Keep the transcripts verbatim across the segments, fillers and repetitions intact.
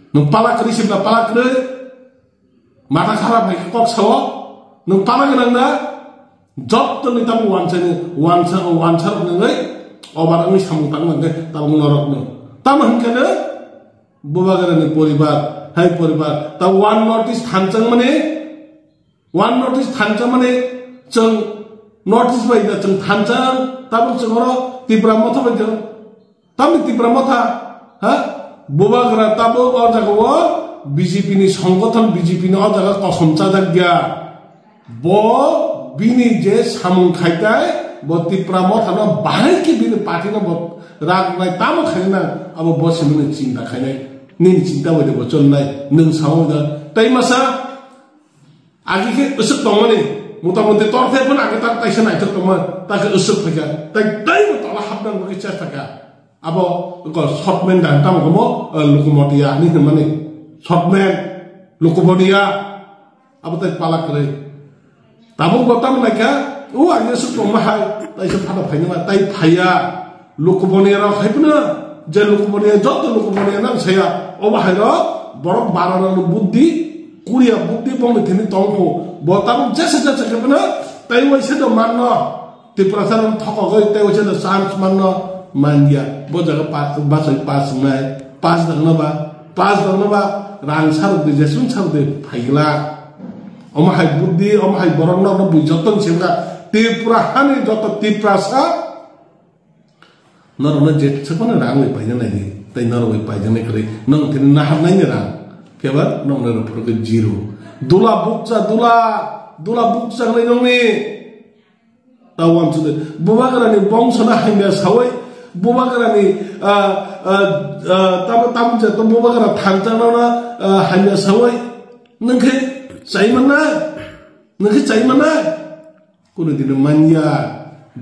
Nwng pala kwrwi sibla pala kwrwi, mata kharap hai kok sao, nwng pala gwnang na, jottoni tamo wansani, wansa, wansa rok nangwi, obar wngwi samung tang nangwi, tabuk norok no. Tamo hwnkhe no, Bubagrani poribar, hai poribar, ta one notice thanchang mani, one notice thanchang mani, chwng notice bai da chwng thanchang, tabuk chwng oro Tipra Motha bai chwng, tamni Tipra Motha, ha? Bubagra tabuk o jaga o B J P ni songgothon, B J P ni o jaga kosom chajak ya. Bo bini je samung khaitai, bo Tipra Mothano bahai khe bini party no bo rak nai tamo khaina, abo bo simini chinta khainai, nini chinta bai de bo chonnai, nwng samo da. Tai masa agi khe usuk tongmani, motamuti torthe phano agi tak taisa naithok tongma, tak usuk phaikha, tai tai bo tola hapna bagwi chesta kha. Abo ko shortman dan tamo komo, eh, Lukumotia ni hwnmani. Shortman, Lukumotia. Abo tai pala kwrwi. Tabuk bo tamo naikha, o ang suk tongma hai, tai se phano phainai ma, tai phaiya. Lukumotia rok hai phano, je Lukumotia, joto Lukumotia nang saya, obo hai rok, borok bara rok buddhi, kuria buddhi bongni thini tongphu. Bo tabuk jesa jesa khe phano, tai waisa do manno. Tiprasa rok thokogwi tei waisa chance manno manya. Bo jaga pa-, bachai pass wngnai, pass dangno ba, pass dangno ba, rang sarok di, jesung sarok di phaigla. Omo hai buddhi, omo hai borok no, no bui joto ni sengkha. Tripura hani joto Tiprasa norok no je sekono rang bai paina nai di, tei norok bai paina nai kwrwi, nong tini nahar nai ni rang, keba nong nai rok phuru khe zero. Dula bukcha, dula, dula bukcha nai nong ni. Ta wansukdi, Bubagrani bongsono hamya sawi, Bubagrani, ah, ah, ah, tamo, tamo je to Bubagra thanchano na, ah, hamya sawi, nwng khe chai manna, nwng khe chai manna, kunu dino manya,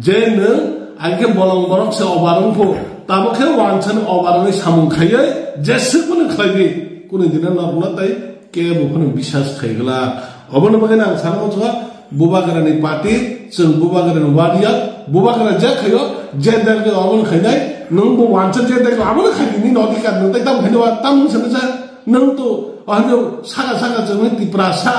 je nwng, ai khe bolong borok se obar wngkho, tamo khe wansani obar wngwi samung khaiwi, je swk phano khlaiwi, kunu dino norokno tai, kebo phano bisas khaigwlak. Oboni bagwi ang sana muchungo, Bubagrani party, chwng Bubagrani warrior, Bubagra je khaio, je derge oboni khainai, nwng bo wansa je derge oboni khaidi, nini odhikar nwng tai tamo khaino wa, tamo wngsa nasa, nwng to, ohino saka saka chwngno Tiprasa,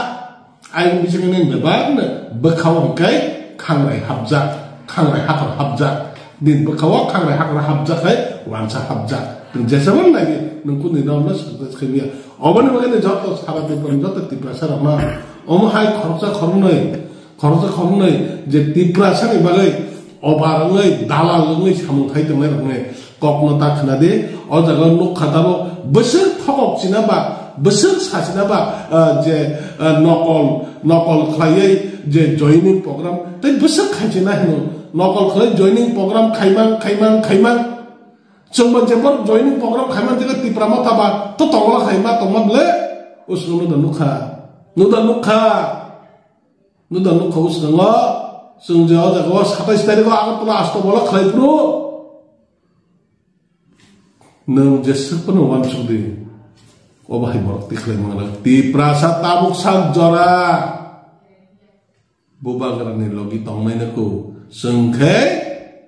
ayang bisingni bebakno bwkhao hwnkhe khangrai hapjak, khangrai hakhor hapjak. Din bwkhao khangrai hakhor hapjak hai wansa hapjak. Nwng jesabon nai nwng kuni romno success khaimya. Oboni bagwi joto sara Tripura joto Tiprasa rokno omo hai khoroksa khoroknwi, khoroksa khoroknwi je Tiprasani bagwi obar wngwi dalal wngwi samung khai tongnai rokni kokno ta khna di. O jaga nukha tabuk bwswk thokok china ba, bwswk sachina ba, ah, je, ah, nokol, nokol khlaiwi je joining program tei bwswk khainchina hino. Nokol khlai joining program khaimang, khaimang, khaimang. Chwngbo je borok joining program khaimang tei Tipra Motha ba to tongla khaima tongma ble. Usno nuda nukha. Nuda nukha. Nuda nukha usnango. Chwng je o jaga o satais tarikh o Agartala Asto Bola khlai phuru. Nwng jeswk phano wansuk di. Obo hai borok tikhlai manglak. Tiprasa tabuk sak jora. Bubagrani logi tongnai nukhu. Chwng khe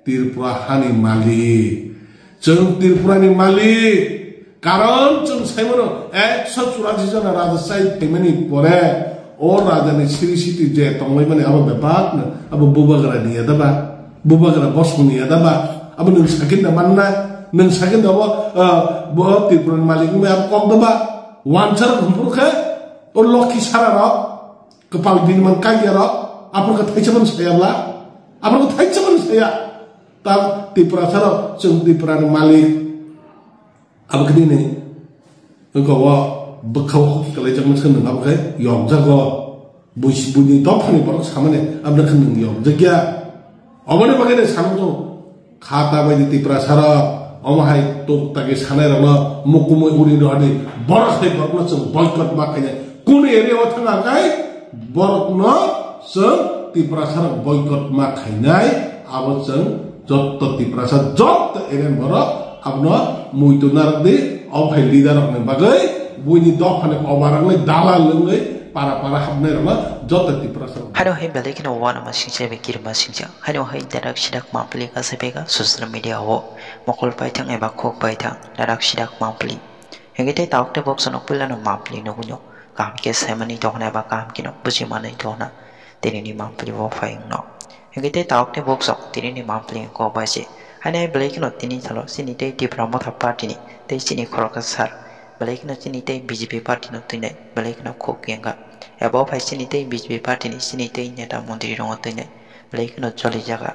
Tripura hani malik. Chwng Tripurani malik. Karon chwng saimano ekso churasi jona raja chai phaimani pore o rajani siri siti je tonglaimani abo bebakno abo Bubagrani ya da ba? Bubagra bosongni ya da ba? Abo nwng sakinda manna? Nwng sakinda abo, ah, bo Tripurani malik wngwi abo kok da ba? Wansarok hwnphuru khe o lokhi sararok. Kwpal bini man kaiya rok, aphuru khe thaisa phano saya bla, aphuru khe thaisa phano saya. Ta Tiprasa rok, chwng Tripura ni malik. Abo khe nini, wngkha o bwkha o kalaijak masa nwng abo khe yokjago. Buisi buini dophani borok samani, abo khe nwng yokjakya. Oboni bagwi no samung tongo, kha ta bai di Tiprasa rok, omo hai tok taki sanai rokno mukumui uri rw di, borok hai borokno chwng boycott ma khainai. Kunu area o thang kha kai borokno chwng Tiprasa rok boycott ma khainai, abo chwng jotto Tiprasa, jotto area ni borok abono muitu narwk di, obo hai leader rokni bagwi buini dophani obar wngwi dalal wngwi para para habnai rokno jotto Tiprasa rok. Hano hai belai kheno uanama singcha bai kirima singcha. Haino hai darak sidak mapli kasa bega social media o mokol paithang eba khok paithang darak sidak mapli. Hingke tei tabuk tei boksono puilano mampli nugwino kaham khe saimanwi tongna eba kaham kheno bujimanwi tongna tinini mampli bo phai wngno. Hingke tei tabuk tei boksok tinini mampli wngkha bai se. Haino belai kheno tini salo chini tei Tipra Motha party ni tei chini khoroksa sir belai kheno chini tei B J P party no twinai belai kheno khuk kengkha. Eba o phai chini tei B J P party ni chini tei neta montri rokno twinai belai kheno choli jaga.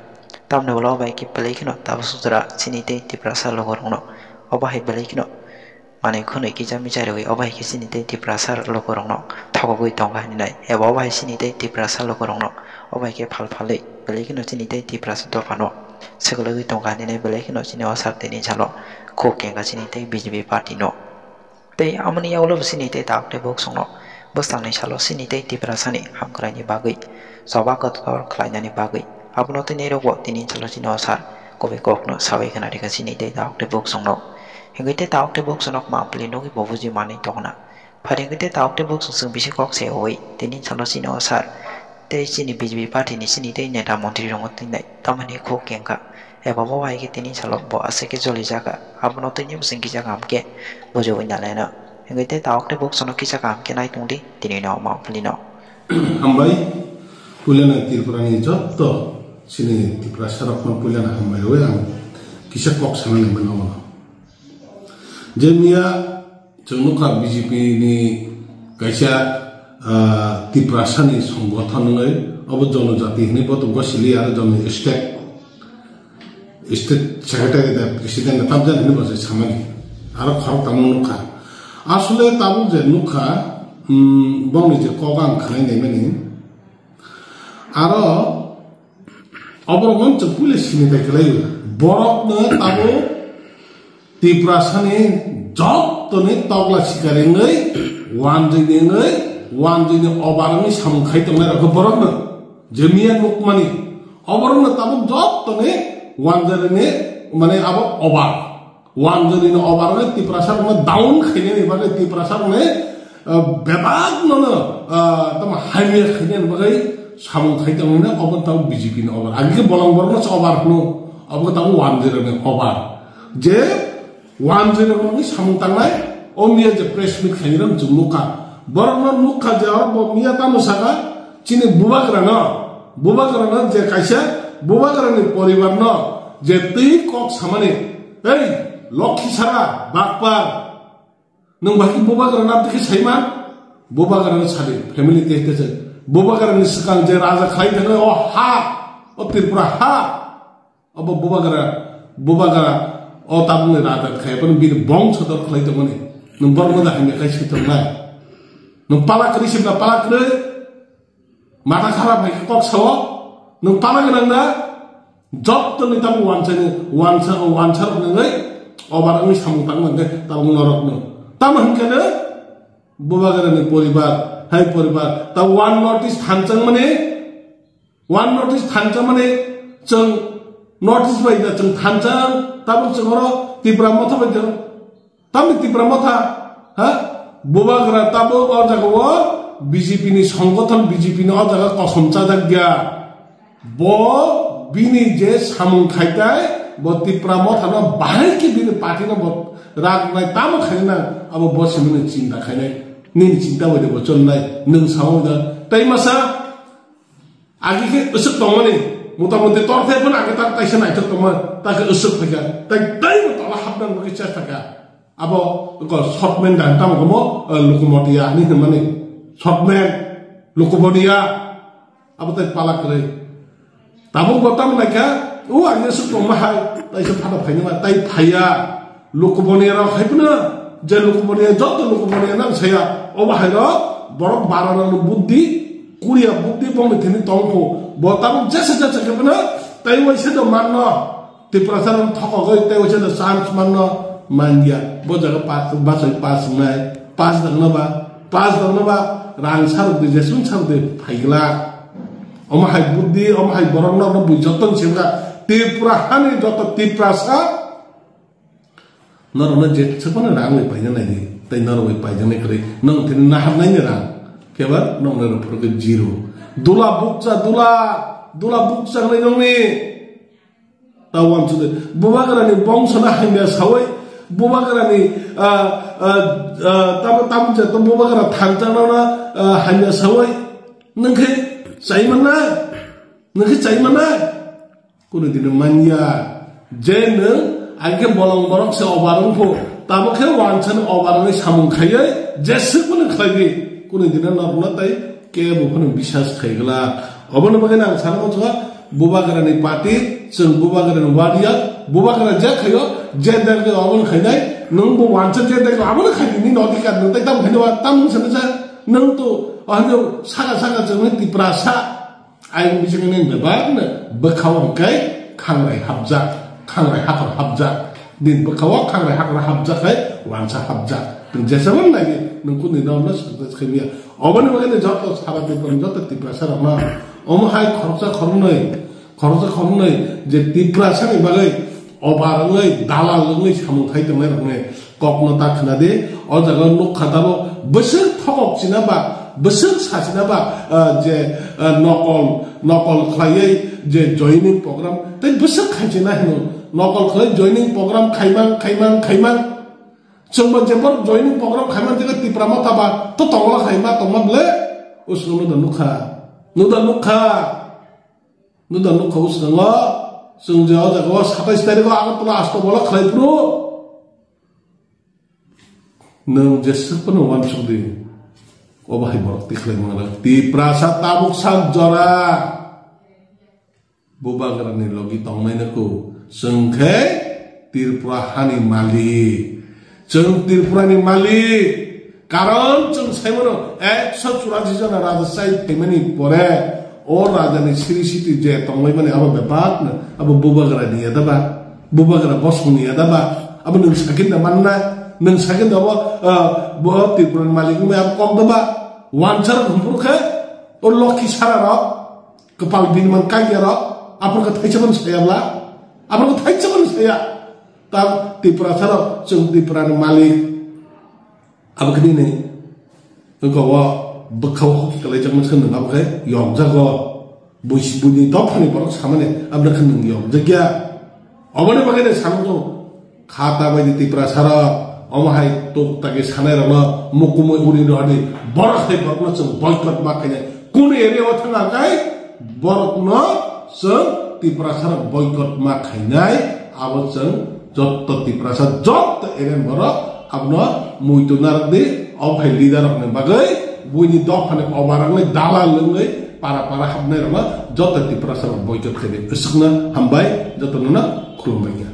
Tamni ulo bai khe belai kheno tabuk sutra chini tei Tiprasa logo rokno obo hai belai kheno manwi khwnwi kisa misa rwui obo hai khe chini tei Tiprasa logo rokno thogogwi tongkha hinwi nai. Eba obo hai chini tei Tiprasa logo rokno obo hai khe phal phalwi belai kheno chini tei Tiprasa dophano swkwlwgwi tongkha hinwi nai belai kheno chini o sir tini salo khuk kengkha chini tei B J P party no. Tei amoni yagulo bo chini tei tabuk tei boksongno bwskangnai salo chini tei Tiprasani hamkraini bagwi choba kotor khlainani bagwi abono tini rokbo tini salo chini o sir kubui kokno sawi khna rikha chini tei tabuk tei boksongno. Hingke tei tabuk tei boksongno mampli nugwi bo buji manwi tongna. Phari hingke tei tabuk tei boksong chwng bisi kok se oi tini salo chini o sir tei chini B J P party ni chini tei neta montri rokno twinai tamoni khuk kengkha. Eba bo hai khe tini salo bo aswk khe joli jaga. Abono tini bwswng kisa kaham khe bujui nalaina. Hingke tei tabuk tei boksongno kisa kaham khe nai tongdi tini no mampli no. Hambai, puilano Tripura ni jotto chini Tiprasa rokno puilano hambai rwi ang kisa kok sanani mano. Je miya chwng nukha B J P ni kaisa, ah, Tiprasa ni songgothon wngwi obo jonojati hinwi bo tongkha sili aro jono state. State secretary da president da tabjani hinwi bo se samani. Aro khorok tamo nukha. Asole tabuk je nukha, um, bongni je kok ang khanai naimani. Aro oborok no chwng puila sini tai kwlai. Borok no tabuk Tiprasani jottoni tokla sikari wngwi, wanjwini wngwi, wanjwini obar wngwi samung khai tongnai rokhe borokno je miya nukmani, oborokno tabuk jottoni wanjwini, mane, abo obar, wanjwini obar wngwi Tiprasarokno down khainani bagwi Tiprasarokni ah, bebak nono, ah, tamo hamya khainani bagwi samung khai tongmani obo tamo B J P ni obar. Agi khe bolong borokno se obar hwno, obo tamo one zero ni obar. Je one zero ni samung tangnai, o miya je press meet khainai rok chwng nukha. Borokno nukha je oro bo miya tamo saka, chini bubagrano, bubagrano je kaisa bubagrani poribarno je twi kok samani, ei, Lokhisara, Bakpar, nwng bahai khe bubagra nabdi khe saiman? Bubagra no sadi, family te te se. Bubagra ni swkang je raja khlai thangwi o ha, o Tripura ha, obo bubagra, bubagra o tabukni raja khai phano bini bongso dor khlai tongmani. Nwng borokno da hamya khai swi tongnai. Nwng pala kwrwi sibla pala kwrwi. Mata kharap hai khe kok sao, nwng tala gwnang na, jottoni tamo wansa ni, wansa, wansa rok nangwi, obar wngwi samung tang mangkhe tabuk norok no. Tamo hinkhe no, bubagrani poribar, hai poribar, ta one notice thanchang mani, one notice thanchang mani, chwng notice bai da chwng thanchang, tabuk chwng oro Tipra Motha bai da. Tamni Tipra Motha, ha? Bubagra tabuk o jaga o B J P ni songgothon, B J P ni o jaga kosom chajak ya. Bo bini je samung khaitai, bo Tipra Motha no bahai khe bini party no bo rak nai tamo khaina, abo bo simini chinta khainai, nini chinta bai de bo chonnai, nwng samo da. Tai masa, Agi khe aswk tongmani, motamuti torthai phano agi tak taisa naithok tongma, tak khe aswk phaikha, tai taibo tola hapna bagwi chesta kha. Abo ko shortman dan tamo komo, eh, Lukumotiya hinwi hwnmani. Shortman, Lukumotiya, abo tai pala kwrwi. Tabuk bo tamo naikha, o agi aswk tongma hai, taisa phano phainama, tai phaiya. Lukuboniya rok hai phano, je lukuboniya, joto lukuboniya nang saya, obo hai rok, borok bara rok ni buddhi, kuriya buddhi bongni thini tongkho, bo tabuk jesa jesa khe phano, tai waisa do manno, Tiprasa rok thokogoi, tai waisa do chance manno, manliya, bo jaga pass, basai pass wngnai, pass dangno ba, pass dangno ba, rang sarok di, jesung sarok di, phaigla. Omo hai buddhi, omo hai borok no, no bui joto ni sengkha, Tripura hani joto Tiprasa, Norokno je swkmano rang bai paina nai di, tei norok bai paijaknai kwrwi, nwng tini naharnaini rang, keba norokno rw phuru khe zero. Dula bukcha, dula, dula bukcha wngnai nongni. Ta uansukdi, bubagrani bongsono hamya saui, Bubagrani, ah, ah, ah, tamo, tamo je to bubagra thangjano na, ah, hanya sawai. Nang khe chai manai? Nang khe chai manai? Kunu dino manya. Je nang, ai khe bolong borok se obar wngkho. Tamo khe wansa ni obar wngwi samung khaiwi, je swk bono khlai di. Kunu dino norokno tai kebo phano bisas khai glak. Obono bagwi ang sana muchungo, bubagrani party, chwng bubagrani warrior, bubagra je khaio, je dagwi obono khainai, nwng bo wansa je dagwi obono khai di, nini odhikar nwng tai tamo khainai wa, tamo wngsa nasa, nwng to, ohino saka saka chwngno Tiprasa, ayang bisingni bebak no, bwkhao hwnkhe khangrai hapjak, khangrai hakor hapjak, din bwkhao khangrai hakor hapjak khai wansa hapjak. Nwng jesabon nai di, nwng kunu dino no success khaimya. Oboni bagwi no joto sara Tripura, joto Tiprasa rokno omo hai khoroksa khoroknwi, khoroksa khoroknwi je Tiprasa ni bagwi obar wngwi, dalal wngwi samung khai tongnai rokni kokno ta khna di. O jaga nukha tabo bwswk thokok china ba, bwswk sa china ba, ah, je, ah, nokol, nokol khlaiwi je joining program tei bwswk khai china hino. Nokol khlai joining program khaimang, khaimang, khaimang. Chwngbo je borok joining program khaimang tei Tipra Motha ba to tongla khaima tongma ble. Usno nuda nukha. Nuda nukha. Nuda nukha usno. Chwng je o jaga o satais tarikh o Agartala Asto Bola khlai phuru. Nwng jeswk phano wansuk di. Obo hai borok tikhlai mangra. Tiprasa tabuk sak jora. Bubagrani logi tongnai nukhu. Chwng khe Tripura hani malik. Chwng Tripurani malik. Karon chwng saimano ekso churasi jona raja chai phaimani pore o rajani siri siti je tonglaimani abo bebak no abo bubagrani ya da ba? Bubagra bosongni ya da ba? Abo nwng sakin da manna? Nwng sakin da bo, ah, bo Tripurani malik wngmai abo kok da ba? Wansar humpur khe o lokhi sara rok. Kwpal bini man kaiya rok, aphuru khe thaisa phano saya bla, aphuru khe thaisa phano saya. Ta Tiprasa rok, chwng Tripura ni malik. Abo khe nini, wngkha o bwkha o hoki kwlai jakma se nwng abo khe yokjago. Buisi buini dophani borok samani, abo khe nwng yokjakya. Oboni bagwi de samung tongo. Kha ta bai di Tiprasa rok, omo hai tok taki sanai rokno mukumui uri rw di, borok hai borokno chwng boycott ma khainai. Kunu area o thang kha kai borokno chwng Tiprasa rok boycott ma khainai, abo chwng jotto Tiprasa, jotto area ni borok abono muitu narwk di, o hai leader rokni bagwi, buini dophani obar wngwi, dalal wngwi, para para hapnai rokno jotto Tiprasa rok boycott khainai. Aswkno hambai, jotto no khulumbai kha.